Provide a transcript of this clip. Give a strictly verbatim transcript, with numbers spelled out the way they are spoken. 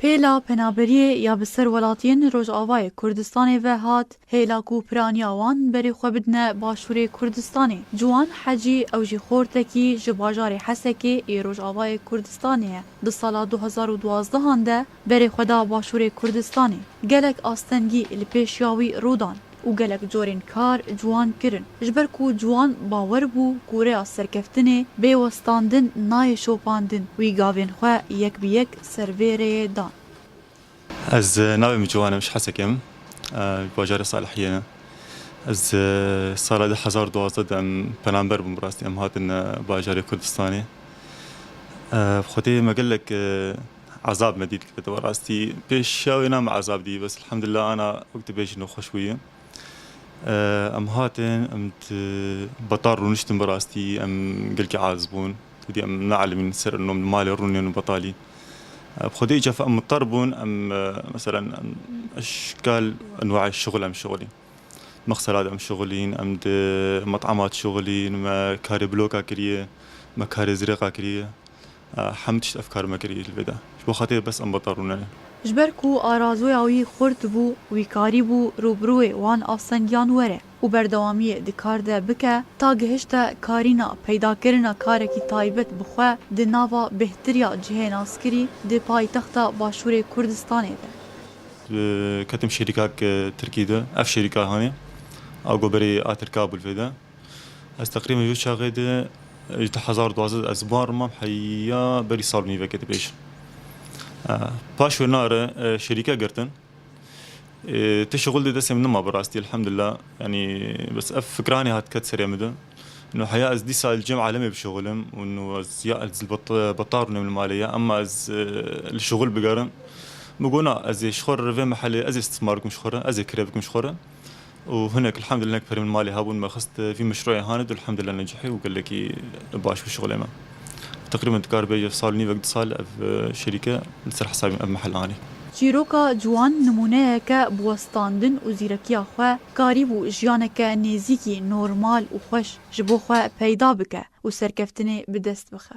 Hêla penaberiyê ya bi ser welatiyên Rojavayê Kurdistanê ve hat, hêla ku piraniya wan berê xwe bidine Başûrê Kurdistanê. Ciwan Hecî, ew jî xortekî ji bajarê Hesekê ê Rojavayê Kurdistanê ye. Di sala du hezar û duwazdeh an de berê xwe da Başûrê Kurdistanê. Gelek astengî li pêşiya wî rû dan û gelek corên kar ciwan kirin. Ji ber ku ciwan bawer bû ku rêya serkeftinê bê westandin nayê şopandin, wî gavên xwe yek bi yek ser vê rêyê dan. Ez, e, navê min Ciwan e, ji Hesekê me, e, bajarê Salihiyê ne. Ez, e, sala du hezar duwazdeh de em penaber bûn, bi rastî em hatin, e, bajarê Kurdistanê. E, bi Xwedê me gelek, e, ezab me dît, bi rastî pêşiya wê ne me ezab dî, bes elhamdulillah ana wek dibêjin û xweş bûye. E, em hatin, em di betal rûniştin, bi rastî em gelkî aciz bûn. Dî em neelimîn ser nom li malê rûnên û betalî. E, bi Xwedê îca em mutar bûn, em, e, meselen, em eşkal enwaê şixul em şixulîn. Mexsela de em şixulîn, em di met'ama de şixulîn, me karê bloka kiriye, me karê zirêqa kiriye. E, hemî tişt ev kar me kiriye li vê de. Ji bo xatirê bes em betal rûnenê. Ji ber ku arazoya wî xurt bû, wî karîbû rûbirûyê wan astengiyan were û berdewamiyê di kar de bike, ta gihişte karîna peydakirina karekî taybet bi xwe di nava bêhtiriya cihê naskirî di paytexta Başûrê Kurdistanê de. Bi ketim şerîkak, e, Tirkî de, ev şerîka hanê, a goberê a Tirka bû li vê de. Ez teqrîben ji çaxê de, ji du hezar duwazdeh ez bar mam heya berî sal û nîvekê dibêjim. E, paş wê nare, e, şerîke girtin. E, ti şixul di destê min nema bi rastî, elhamdulillah. Yanî, bes ev fikranê hat ket serê min de. No heya ez dîsa li cem alemê bişixulim û no ez ya ez li bet-, betar rûnim li malê ya, emma ez, e, li şixul bigerim. Min got na, ez ê ji xwe re vê mehelê, ez ê istismar bikim ji xwe re, ez ê kirê bikim ji xwe re. Û hinek, elhamdülillah, hinek perê min malê hebûn, me xist vî meşrûyê hanê, û elhamdülillah necihî û gelekî baş bû şixulê me. Teqrîben dikar bêje sal û nîvek, du sal ev, e, şerîke li ser hesabê min ev mehel anî. Çîroka ciwan nimûneyeke bi westandin û zîrekiya xwe karîbû jiyaneke nêzîkî normal û xweş ji bo xwe peyda bike û serkeftinê bi dest bixe.